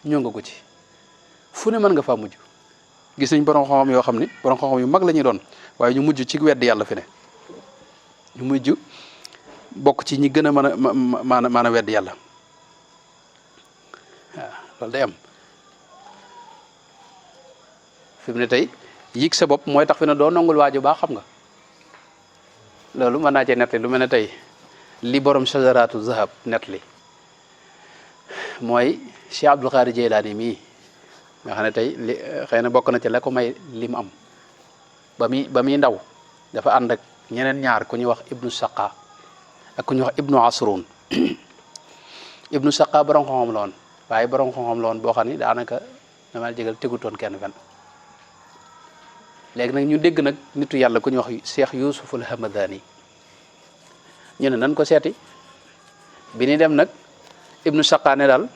ñoo nga ko ci fu ne mën nga faa mujj gis nañ borom xam-xam yoo xam ni borom xam-xam yu mag la ñuy doon waaye ñu mujj ci wedd yàlla fi ne ñu mujj bokk ci ñi gën a mën a wedd yàlla waaw loolu day am fi mu ne tey yëg sa bopp mooy tax fi ne doo nangul waaju baax xam nga loolu mën naa cee nettali lu mel ne tey li borom sajaraatu zahab nettali mooy Cheikh Abdul Xaadir Jeylaani mii nga xam ne tey li xëy na bokk na ci la ko may li mu am ba muy ndaw dafa ànd ak ñeneen ñaar ku ñuy wax ibnu saqa ak ku ñuy wax ibnu asrun ibnu saqa borom xam-xam la woon waaye borom xam-xam la woon boo xam ni daanaka dama jégal tegutoon kenn fen léegi nag ñu dégg nag nitu yàlla ku ñuy wax Cheikh Yusuf al Hamadani ñu ne nan ko seeti bi ni dem nag ibnu saqa ne daal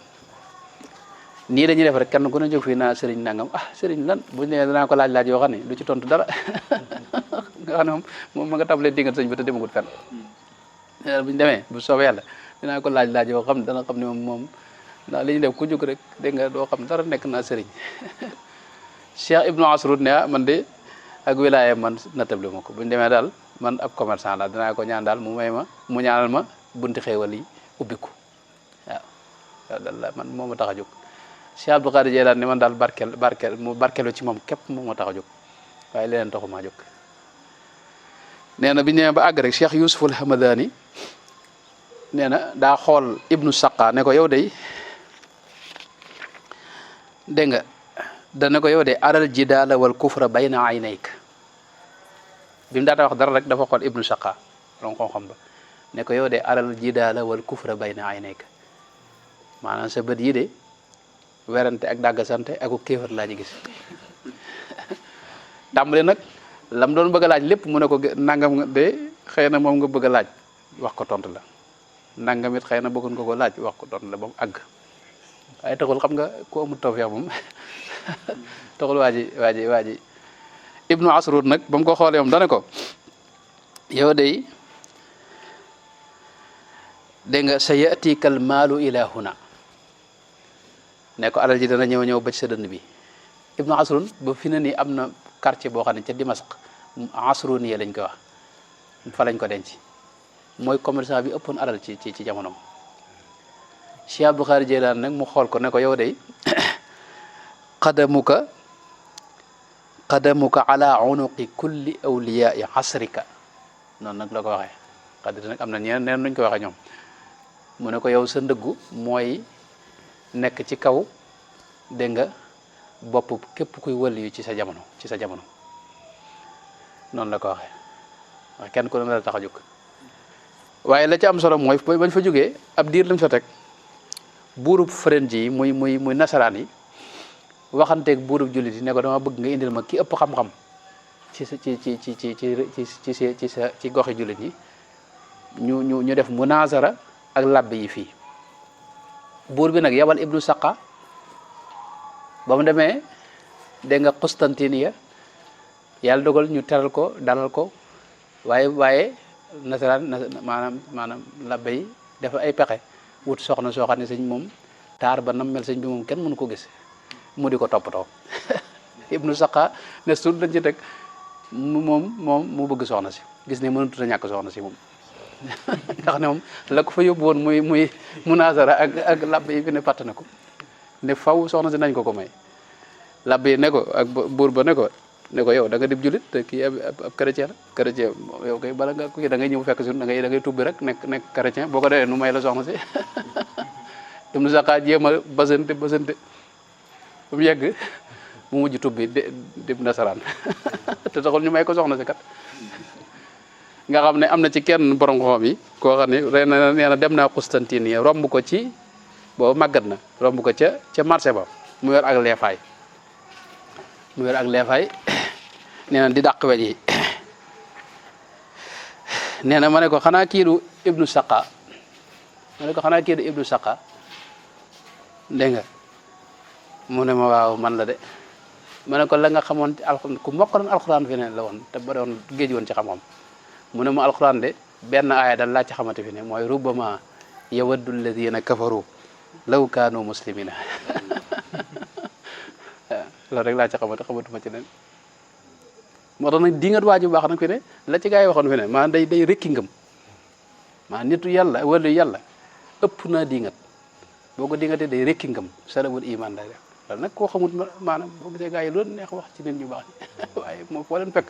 nii dañuy def rek kenn ku ne jóg fii naa sëriñ nangam sëriñ lan bu ñu nee danaa ko laaj yoo xam ne du ci tontu dara nga xam ne moom ma nga tablee dingal sëñ bi te demagut fenn bu ñu demee bu soobee yàlla dinaa ko laaj yoo xam ne dana xam ne moom ndax li ñu def ku jóg rek dégg nga doo xam dara nekk naa sëriñ Cheikh Ibnu Asrud ne man de ak wilaaya man natable ma ko bu ñu demee daal man ab commerçant la dinaa ko ñaan daal mu ñaanal ma bunti xéewal yi ubbiku waaw daal man moo ma tax a jóg Cheikh Abdou Khadir Jeylaani ne man daal barkeelu ci moom képp moo ma tax a jóg waaye leneen taxu maa jóg nee na bi ñu ba àgg rek Cheikh Yusuf al Hamadani nee na daa xool ibnu saqa ne ko yow de dégg nga dana ko yow de aral jidaala wal kufra bayna aynayk bi mu daata wax dara rek dafa xool ibnu saqa lon xam ba ne ko yow de aral jidaala wal kufra bayna aynayk maanaam sa bët yi de werante ak dàggasante ak kéefar laa ci gis tàmbali nag lam doon bëgg a laaj lépp mu ne ko nangam de xëy na moom nga bëgg a laaj wax ko tontu la nangam it xëy na bëggoon ko laaj wax ko tontu la ba mu àgg waaye taxul xam nga ku amul tawfeex moom taxul waa ji ibnu asrud nag ba mu ko xoolee moom dana ko yow de dégg nga sa yatikal maalu ila huna ne ko alal ji dana ñëw ba ci sa dënn bi ibnu asrun ba fi na ni am na quartier boo xam ne ca Dimask asrun yi lañ koy wax fa lañ ko denc mooy commerçant bi ëppoon alal ci jamonoom Cheikh Abdou Khadir Jeylaani nag mu xool ko ne ko yow de qadamuka ala unuqi kulli awliyaai asrika noonu nag la ko waxee xadir nag am na ñeneen neen nuñ ko waxee ñoom mu ne ko yow sa ndëggu mooy nekk ci kaw dégg nga bopp képp kuy wël yu ci sa jamono noonu la ko waxee wax kenn ku ne la tax a jóg waaye la ci am solo mooy bañ fa jógee ab diir lañ fa teg buurub faren ji muy nasaraan yi waxanteeg buurub jullit yi ne ko dama bëgg nga indil ma ki ëpp xam-xam ci goxi jullit yi ñu def munazara ak labbe yi fii buur bi nag yabal ibnu saqa ba mu demee dégg nga Constantiniya yàlla dogal ñu teral ko dalal ko waaye nasaraan maanaam labbe yi dafa ay pexe wut soxna soo xam ne sëñ moom taar ba nam mel sëñ bi moom kenn mënu ko gis mu di ko toppatoo ibnu saqa ne suut dañ ci teg mu bëgg soxna si gis ne mënatut a ñàkk soxna si moom ndax ne moom la ko fa yóbbu woon muy munazara ak labbe yi fi ne fàtt na ko ne faw soxna si nañ ko may labbe yi ne ko ak buur ba ne ko yow da nga dib julit te kii ab chrétien yow kay bala nga kii da ngay ñëw fekk si da ngay tubbi rek nekk chrétien boo ko defee nu may la soxna si ibnu saqa jéem a basante ba mu yegg mu mujj tubbi dib nasaraan te taxul ñu may ko soxna si kat nga xam ne am na ci kenn borom xam yi koo xam ne ren nee na dem naa Constantine romb ko ci boobu màggat na romb ko ca marché ba mu yor ak leefaay nee na di dàq wej yi nee na ma ne ko xanaa kii du ibnu saqa dégg nga mu ne ma waaw man la de ma ne ko la nga xamoon ci alxuraan ku mokkaloon alxuraan fi ne la woon te ba doon géej woon ci xam-xam mu ne ma alxuraan de benn aaya dal laa ci xamante fi ne mooy rubbama yawaddu alladina kafaru law kaanu muslimina loolu rek laa ci xamatuma ci leen moo tax nag dingat waa ju baax nag fi ne la ci gaa yi waxoon fi ne maanaam day rekki ngëm maanaam nitu yàlla wala yàlla ëpp naa dingat boo ko dingatee day rekki ngëm salabul iman day def loolu nag koo xamut maanaam boo gisee gaa yi loolu neex wax ci nit ñu baax waaye moom foo leen fekk